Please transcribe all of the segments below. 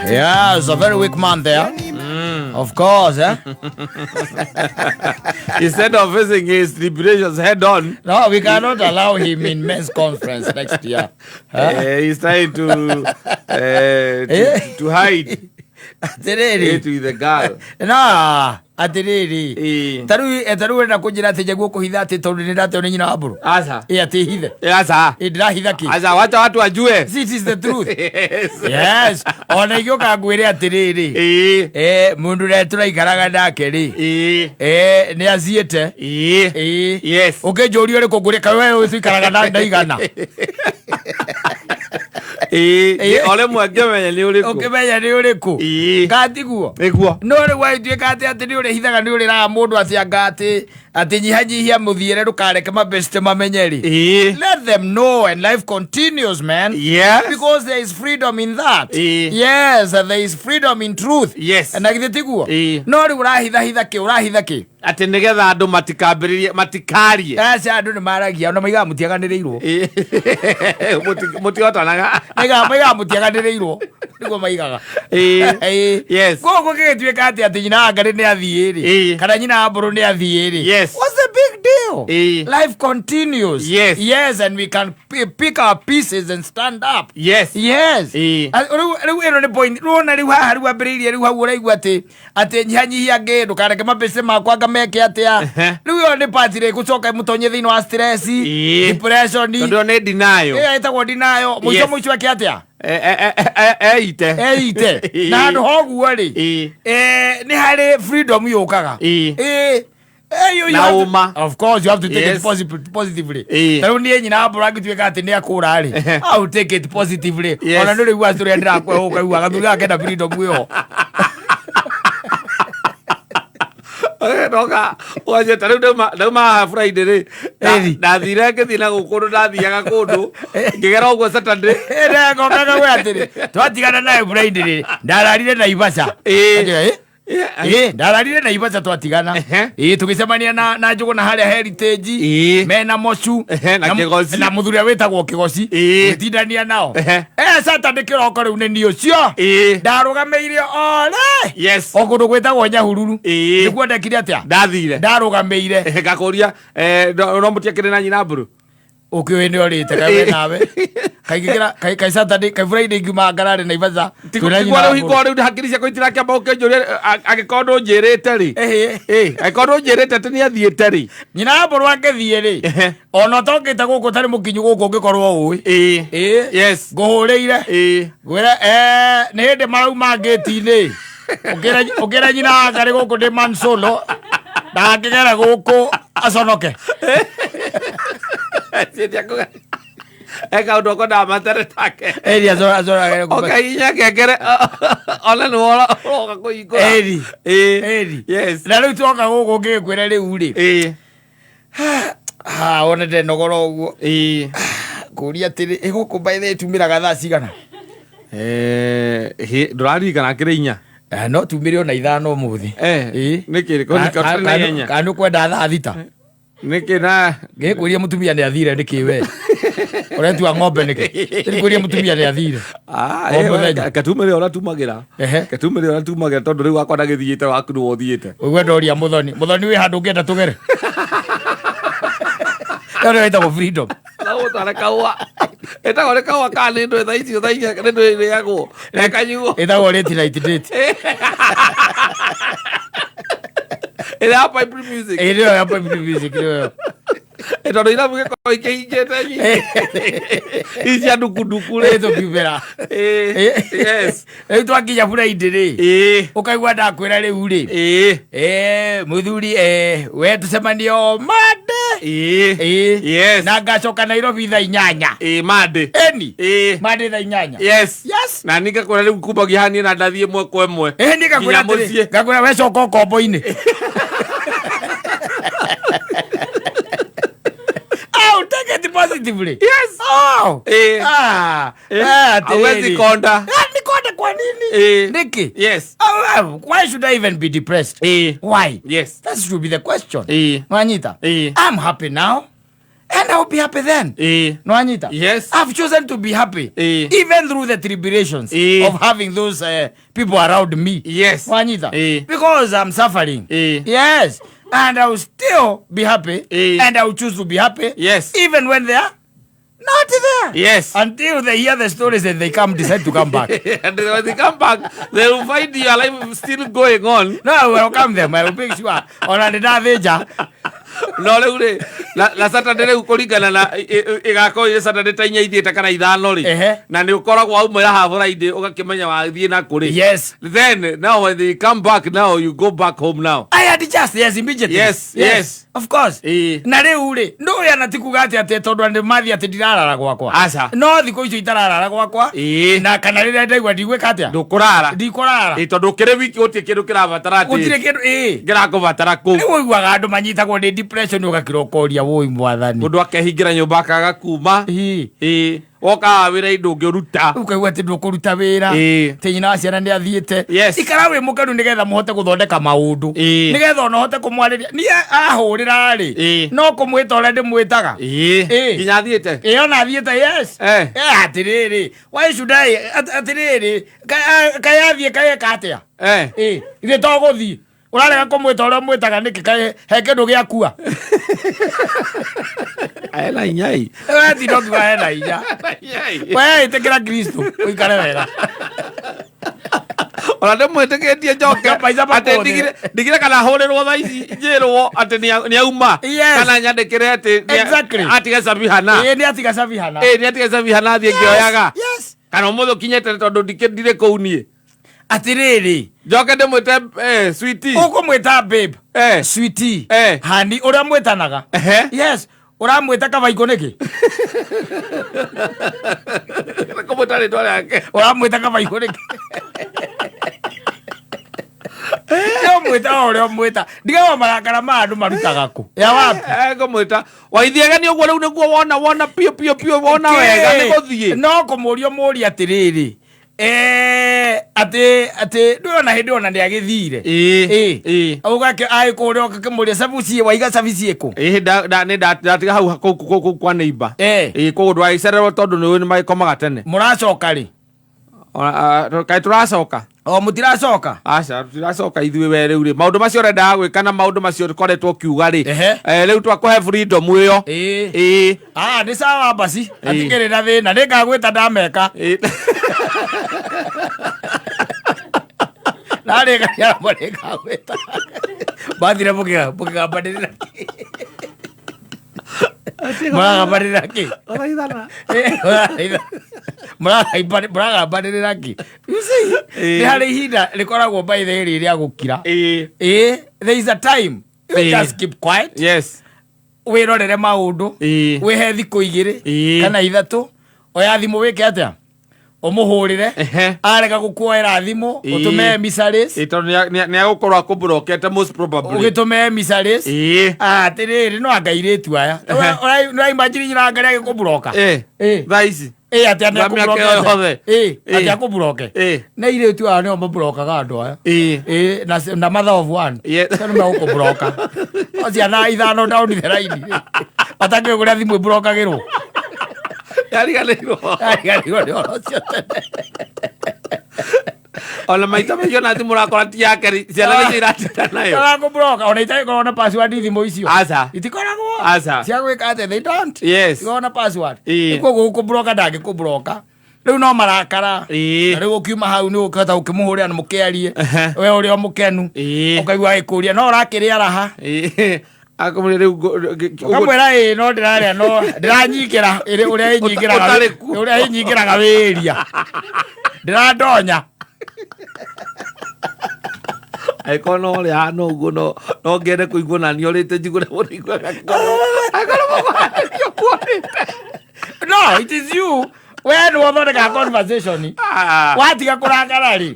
Yeah, it's a very weak man there. Of course, eh? Instead of facing his tribulations head on, No, we cannot allow him in men's conference next year. He's trying to hide Atĩrĩrĩ. it with the girl. Na, atĩrĩrĩ. Eh. Tarĩu ũrenda kũnjĩra atĩ njaguo kũhitha atĩ tondũ nĩ ndateo nĩ nyina wa mbũrũ? Asa. Ĩ atĩ hithe? Asa. Ĩ ndĩrahitha kĩ? Asa, wacha watu wajue. It is the truth. Yes. Yes. Ona ingĩũka ngwĩre atĩrĩrĩ. Mũndũ ũrĩa tũraikaraga nake rĩ. Nĩ aciĩte. Ĩĩ. Ũkĩnjũria ũrĩkũ ngwĩre kaĩ we tũikaraga na ndaigana. Ole mwangĩmenya nĩ ũrĩkũ. Ũkĩmenya nĩ ũrĩkũ. Ngatiguo. Nĩguo. No rĩu agĩtuĩka atĩ nĩ ũrĩhithaga nĩ ũrĩraga mũndũ atĩ anga atĩ nyihanyihia mũthiĩre ndũkareke mabeste mamenye rĩ. Let them know and life continues, man. Because there is freedom in that. Yes, there is freedom in truth. Na githĩ tiguo? No rĩu ũrahithahitha kĩ, ũrahitha kĩ? Atĩ nĩgetha andũ matikambĩrĩrie matikarie. Aca, andũ nĩ maragia ona maigaga mũtiaganĩrĩirwo. Mũtihotanaga. Maigaga mũtiaganĩrĩirwo nĩguo maigaga. Koguo gĩgĩtuĩka atĩ nyina wa Ngarĩ nĩ athiĩ rĩ, kana nyina wa Mbũrũ nĩ athiĩ rĩ, what's the big deal? Life continues. Yes, and we can pick our pieces and stand up. Yes. Rĩu ĩno nĩ point rĩu rĩu haha rĩu ambĩrĩirie rĩu hau ũraigua atĩ nyihanyihia ngĩ ndũkareke mabĩcĩ makwa nga meke atĩa. Rĩu ĩyo nĩ part rĩ gũcoka mũtonye thĩinĩ wa stress, depression. Tondũ ĩyo nĩ denial. Ĩyo ĩtagwo denial. Mũico mũico eke atĩa? Eite. Eite. Na handũ hoguo rĩ, nĩ harĩ freedom yũkaga. You Na have to ũma. Of course you have to take it positively. Ta rĩu niĩ nyina wa Mbũrũ angĩtuĩka atĩ nĩ akũra rĩ, I will take it positively. Ona nĩ ũrĩigua atĩ ũrĩa ndĩrakwehũka igua gathuri gaka kena freedom ĩyo. Noka ũgacia ta rĩu ndauma haha Friday rĩ, ndathire ngĩthiĩ na gũkũ ndathiaga kũndũ ngĩgera ũguo Saturday. Ngokaga we atĩrĩ, twatigana naye Friday rĩ, ndararire Naivasha. Anjĩra, "Ĩ?" Ĩ, ndararire Naivasha twatigana. Ĩ, tũgĩcemania na Njũgũna harĩa Heritage. Mena Mocu. Na Kĩgoci. Na mũthuri ũrĩa wĩtagwo Kĩgoci. Tũgĩtindania nao. Saturday kĩroko rĩu nĩ niĩ ũcio. Ndarũgamĩire ore. O kũndũ gwĩtagwo Nyahururu. Nĩkuo ndekire atĩa? Ndathire. Ndarũgamĩire. Ngakũria, no mũtiakĩrĩ na nyina Mbũrũ? Ũkĩũĩ nĩ ũrĩte kaĩ we nawe. Kaingĩra kai Saturday, kai Friday ngiuma ngararĩ Naivasha. Twĩna Tiguo nyina rĩu wa hingo Mbũrũ. rĩu hakiri ciakwa itirakĩamba ũkĩnjũria, angĩkorwo ndũnjĩrĩte rĩ. Angĩkorwo ndũnjĩrĩte atĩ nĩ athiĩte rĩ. Nyina wa Mbũrũ angĩthiĩ rĩ, ona ũtokĩte gũkũ ũtarĩ mũkinyu gũkũ ũngĩkorwo ũĩ. Ngũhũrĩire. Ngwĩre, nĩ hĩndĩ marauma ngĩti-inĩ. Ũkĩra nyina wa Ngarĩ gũkũ ndĩ Mansolo, ndangĩgera gũkũ aconoke. Eka ũndũ ũkona matere take. Eri acoragere kũma- Ũkahihinya ngengere ona nĩ ũroka kũhingũra. Eri. Eri. Na rĩu twoka gũkũ ngĩkwĩra rĩu rĩ. Ha, wone ndenogora ũguo. Kũria atĩrĩ, ĩ gũkũ by the way tumĩraga thaa cigana? Ndũraririkana kĩrĩ 4? No tumĩre ona 5 ũmũthĩ. Ĩ. Nĩkĩ? Kũrĩ na ihenya. Kana nĩũkwenda thaa 6? Nĩkĩ na Ngĩkwĩria mũtumia nĩ athire nĩkĩ we? Ũretua ng'ombe nĩkĩ? Ngĩkwĩria mũtumia nĩ athire. O mũthenya. Katumĩre ũrĩa tumagĩra. Katumĩre ũrĩa tumagĩra tondũ rĩu wakwa ndagĩthiĩte waku nĩwe ũthiĩte. Ũguo ndoria Mũthoni. Mũthoni wĩ handũ ũngĩenda tũgere? Ĩyo nĩyo ĩtagwo freedom. Gũtwara kahũa. Ĩtagwo nĩ kahũa kana nĩ ndũĩ thaa icio thaa 4 nĩ ndũĩ ĩrĩagwo. Na ĩkanyuo. Ĩtagwo late night date. Ĩrĩa ya pipe music. Ĩyo nĩyo ya pipe music nĩyo. Tondũ irabu gĩkoragwo ikĩhingĩte nyingĩ. Ici cia ndukunduku rĩ. Ĩ tũkiumĩra. Yes. Rĩu twakinya Friday rĩ. Ũkaigua ndakwĩra rĩu rĩ. Mũthuri, we tũcemanie o Monday. Na ngacoka Nairobi thaa 8. Monday. Eni. Monday thaa 8. Yes. Na niĩ ngakwĩra rĩu kumbagia haha niĩ na ndathiĩ ĩmwe kwa ĩmwe. Niĩ ngakwĩra Nginya atĩrĩ, mũciĩ. ngakwĩra we coka ũkombo-inĩ. Oh, take it positively. Yes. Oh. Hauwezi Atĩrĩrĩ. konda. Nikonde kwa nini? Nĩkĩ? Yes. Oh, why should I even be depressed? Why? Yes. That should be the question. Wanyita? I'm happy now. And I will be happy then. Nwanyita? Yes. I've chosen to be happy even through the tribulations of having those people around me. Nwanyita? Because I'm suffering. Yes. And I will still be happy. And I will choose to be happy. Even when they are not there. Until they hear the stories and they come decide to come back. And when they come back, they will find your life still going on. No, I will welcome them. I will make sure. Ona ndĩrathĩnja. No rĩu rĩ, na Saturday rĩu kũringana na ĩgakorwo ĩrĩ Saturday ta 4 ithiĩte kana 5 rĩ. Na nĩ ũkoragwo waumĩra haha Friday ũgakĩmenya wathiĩ na kũrĩ. Then now when they come back, now you go back home now. I adjust, yes, immediately. Yes. Of course. Na rĩu rĩ, ndũĩ ana ti kuga atĩ tondũ andũ mathiĩ atĩ ndirarara gwakwa. Aca. No thikũ icio itararara gwakwa. Na kana rĩrĩa ndaigua ndigwĩka atĩa? Ndũkũrara. Ndikũrara. Ĩ, tondũ ũkĩrĩ wiki gũtirĩ kĩndũ kĩrabatara atĩ. Gũtirĩ kĩndũ, ĩ. Kĩrakũbatara kũu. Rĩu ũiguaga andũ manyitagwo nĩ depression ũgakira ũkoria wũi mwathani. Mũndũ akehingĩra nyũmba akaga kuma. Ĩ. Woka wĩra ndũngĩũruta. Ũkaigua atĩ ndũkũruta wĩra. Atĩ nyina wa ciana nĩ athiĩte. Ikara wĩ mũkenu nĩgetha mũhote gũthondeka maũndũ. Nĩgetha ona ũhote kũmwarĩria. Niĩ ahũrĩra rĩ, no kũmwĩta ũrĩa ndĩmwĩtaga. Nginya athiĩte? Ĩ, ona athiĩte, yes. Atĩrĩrĩ, why should I, atĩrĩrĩ, kaĩ athiĩ kaĩ eka atĩa? Ithuĩ to gũthiĩ. Ũrarega kũmwĩta ũrĩa ũmwĩtaga nĩkĩ? Kaĩ he kĩndũ gĩakua? Ena hinya ĩ. We ti no kiuga hena hinya. We ĩtĩkĩra Kristo ũikare wega. Ona ndĩmwĩtĩkĩtie njoke Maica atĩ makũthĩ. ndigire kana hũrĩrwo thaa ici njĩrwo atĩ nĩ auma. Kana nyandĩkĩre atĩ atiga Sabihana. Ĩ, nĩ atiga Sabihana. Ĩ, nĩ atiga Sabihana athiĩ ngĩoyaga. Yes. Kana ũmũthĩ ũkinyĩte tondũ ndirĩ kũu niĩ. Atĩrĩrĩ. Njoke ndĩmwĩte, sweetie. Ũkũmwĩta babe. Sweetie. Hani ũrĩa mwĩtanaga. Yes. Ũramwĩta kabaikũ nĩkĩ? Kũmwĩta rĩtwa rĩake. Ũramwĩta kabaikũ nĩkĩ? Nĩ ũmwĩta o ũrĩa ũmwĩta. Ndigaga marakara ma andũ marutaga kũ? Ya wapi? Ngũmwĩta. Waithiaga nĩ ũguo rĩu nĩguo wona piũ piũ piũ wona wega nĩ gũthiĩ. No kũmũria ũmũrie atĩrĩrĩ. Atĩ ndũĩ ona hĩndĩ ona nĩ agĩthire. Ũgake aĩ kũrĩa ũgakĩmũria cabuci waiga cabici ĩkũ? Ĩ, nĩ ndatiga hau kũu kwa neighbor. Ĩ, kũu ndwagĩcererwo tondũ nĩ ũĩ nĩ magĩkomaga tene. Mũracoka rĩ? Kaĩ tũracoka? O mũtiracoka? Aca, tũtiracoka ithuĩ we rĩu rĩ. Maũndũ macio ũrendaga gwĩka na maũndũ macio ũkoretwo ũkiuga rĩ. Rĩu twakũhe freedom ĩyo. Nĩ sawa basi. Hatikĩrĩ na thĩna. Nĩngagwĩta ndameka. Narĩkagia namo nĩngagwĩta. Mathire mũkĩgambanĩrĩra kĩ? Mũragambanĩrĩra kĩ? Mũragambanĩrĩra kĩ? You see, nĩ harĩ ihinda rĩkoragwo by the way rĩrĩa gũkira. There is a time. You just keep quiet. Wĩrorere maũndũ. Wĩhe thikũ 2 kana 3. Oya thimũ wĩke atĩa? Ũmũhũrĩre. Arega gũkuoera thimũ, ũtũme emissaries. Tondũ nĩ agũkorwo akũmbrokete most probably. Ũgĩtũme emissaries. Atĩrĩrĩ, no anga airĩtu aya. Nĩ ũraimagine nyina anga nĩ agĩkũmbroka? Thaa ici. Atĩ nĩ Thaa mĩaka akũmbroke. yothe. Atĩ akũmbroke. Nĩ airĩtu aya nĩo mambrokaga andũ aya. Na mother of one. Acio nĩ megũkũmbroka. O ciana 5 down the line. Matakĩũĩ kũrĩa thimũ ĩmbrokagĩrwo. Yariganĩirwo. Yariganĩirwo nĩ ũhoro ũcio tene. Ona maita maingĩ ona thimũ ũrakora ti yake rĩ, ciana nĩcio iratinda nayo. Arakũmbroka, ona itagĩkoragwo na password thimũ icio. Aca. Itikoragwo. Aca. Cia gwĩka atĩa, they don't. Itikoragwo na password. Koguo gũkũmbroka ndangĩkũmbroka. Rĩu no marakara. Na rĩu ũkiuma hau nĩ ũkĩhota gũkĩmũhũrĩra na mũkĩarie. We ũrĩ o mũkenu. Ũkaigua agĩkũria, no ũrakĩrĩa raha. Akamwĩra rĩu Ũkamwĩra ĩĩ, no ndĩrarĩa, no ndĩranyingĩra, ĩrĩ ũrĩa ĩnyingĩraga Ũtarĩ kuo. ũrĩa ĩnyingĩraga wĩria. Ndĩrandonya. Angĩkorwo no ũrĩa hana ũguo, no ngende kũigua na niĩ ũrĩte njigue ũrĩa mũndũ aiguaga ngoro. Angĩkorwo mũkwarĩrio kuonĩte. No, it is you. We nĩwe ũthondekaga conversation. Watiga kũrakara rĩ.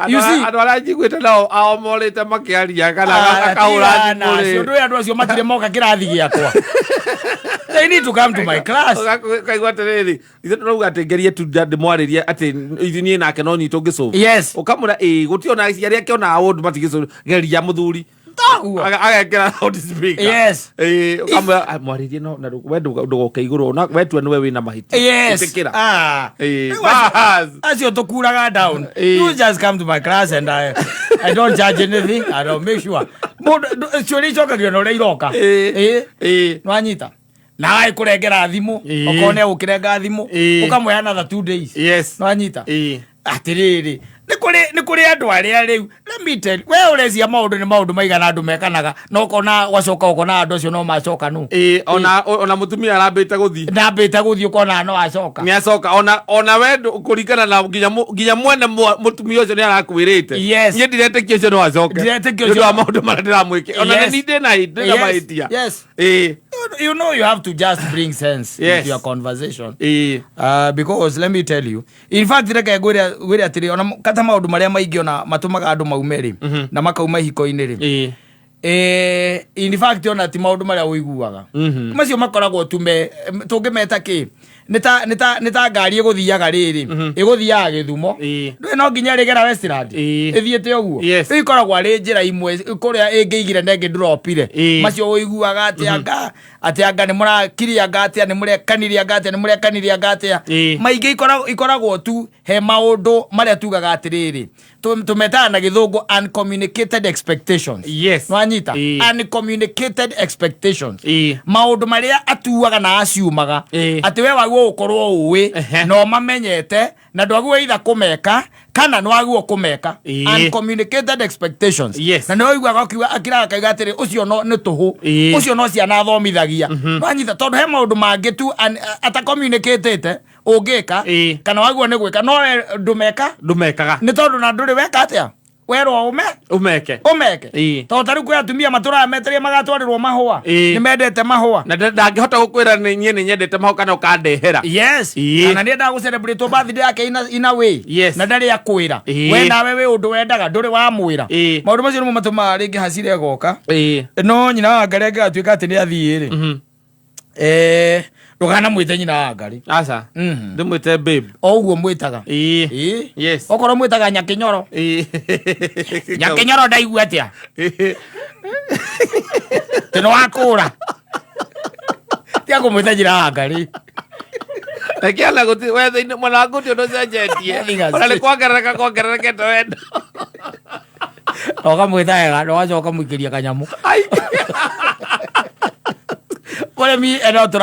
You see? Andũ arĩa njiguĩte nao ao morĩte makĩaria kana akahũra Tigana, thimũ rĩ. acio, ndũĩ andũ acio matirĩ moka kĩrathi gĩakwa. They need to come to my class. Ũkaigua atĩrĩrĩ, ithuĩ tũrauga atĩ ngerie tu ndĩmwarĩrie atĩ ithuĩ niĩ nake no nyitũ ngĩcũbu. Ũkamwĩra, ĩĩ, gũtirĩ ona aciari ake ona ũndũ matigĩcũbu. Geria mũthuri. Toguo. Agekĩra loud speaker. Yes. Ĩĩ, ũkamwĩra, "Ah, mwarĩrie no na we ndũgoke igũrũ na we tua nĩwe wĩna mahĩtia." Yes. Ĩtĩkĩra. Ah. Ĩĩ, Rĩu acio- bas. Acio tũkuraga down. Ĩĩ. You just come to my class and I don't charge anything. I don't make sure. Mũndũ ciũria icokagio na ũrĩa iroka. Ĩĩ. Ĩĩ. Ĩĩ. Nĩwanyita. Na agagĩkũrengera thimũ. Ĩĩ. Okorwo nĩ egũkĩrenga thimũ. Ĩĩ. Ũkamũhe another 2 days. Yes. Nĩwanyita. Ĩĩ. Atĩrĩrĩ, nĩ kũrĩ andũ arĩa rĩu, let me tell you, we ũrecia maũndũ nĩ maũndũ maigana andũ mekanaga na ũkona wacoka ũkona andũ acio no macoka nũ. Ĩĩ, ona mũtumia arambĩte gũthiĩ. Ndambĩte gũthiĩ ũkona no acoka. Nĩ acoka ona we kũringana na nginya mwene mũtumia ũcio nĩ arakwĩrĩte. Yes. Niĩ ndiretĩkia ũcio no acoke. Ndiretĩkia Nĩ ũndũ ũcio- wa maũndũ marĩa ndĩramwĩkĩra. Ona nĩ niĩ ndĩna mahĩtia. Yes. Ĩĩ. You know you have to just bring sense into your conversation. Ĩĩ. Because let me tell you, in fact, reke ngwĩre atĩrĩ, ona kata maũndũ marĩa maingĩ ona matũmaga andũ maume rĩ na makauma ihiko-inĩ rĩ, in fact ona ti maũndũ marĩa ũiguaga macio makoragwo tume tũngĩmeta kĩ, nĩ ta ngari ĩgũthiaga rĩrĩ, ĩgũthiaga Gĩthumo. Ndũĩ no nginya ĩrĩgera Westland. Ĩthiĩte ũguo. Rĩu ikoragwo arĩ njĩra imwe kũrĩa ĩngĩigire na ĩngĩ ndũropire. Macio ũiguaga atĩ anga nĩ mũrakirie, anga atĩa nĩ mũrekanirie, anga atĩa nĩ mũrekanirie, anga atĩa. Maingĩ ikoragwo tu he maũndũ marĩa tugaga atĩrĩrĩ, tũmetaga na Gĩthũngũ uncommunicated expectations. Nwanyita? Uncommunicated expectations. Maũndũ marĩa atuaga na aciumaga atĩ we wagwo gũkorwo ũĩ na ũmamenyete na ndwagwo either kũmeka kana nĩwagwo kũmeka. Uncommunicated expectations. Na nĩ ũiguaga ũkiuga akiraga akauga atĩrĩ, ũcio no nĩ tũhũ. Ũcio no ciana athomithagia. Nwanyita? Tondũ he maũndũ mangĩ tu atacommunicatĩte ũngĩka kana wagwo nĩ gwĩka, no we ndũmeka. Ndũmekaga. Nĩ tondũ na ndũrĩ weka atĩa werwo ũme Ũmeke. Ũmeke. Tondũ ta rĩu kwĩ atumia matũraga metereire magatwarĩrwo mahũa. Nĩ mendete mahũa. Na ndangĩhota gũkwĩra nĩ niĩ nĩ nyendete mahũa kana ũkandehera. Yes. Kana nĩ endaga gũcelebrate birthday yake in a way na ndarĩ akwĩra. We nawe wĩ ũndũ wendaga ndũrĩ wamwĩra. Maũndũ macio nĩmo matũmaga rĩngĩ hasira ĩgoka. No nyina wa Ngarĩ angĩgatuĩka atĩ nĩ athiĩ rĩ, ndũkanamwĩte nyina wa Ngarĩ. Aca. Ndĩmwĩte babe. O ũguo mwĩtaga. Ĩĩ. Okorwo mwĩtaga Nyakĩnyoro. Nyakĩnyoro, ndaigua atĩa tĩ nĩ wakũra, tiga kũmwĩta nyina wa Ngarĩ. Rekiana gũti wetha-inĩ mwena waku ti ũndũ ũcenjetie. Nothing has Ona nĩ changed. kwongerereka kwongererekete wendo. Na ũkamwĩta wega na ũgacoka ũkamũikĩria kanyamũ. Ai. Mũrĩmi eno tũra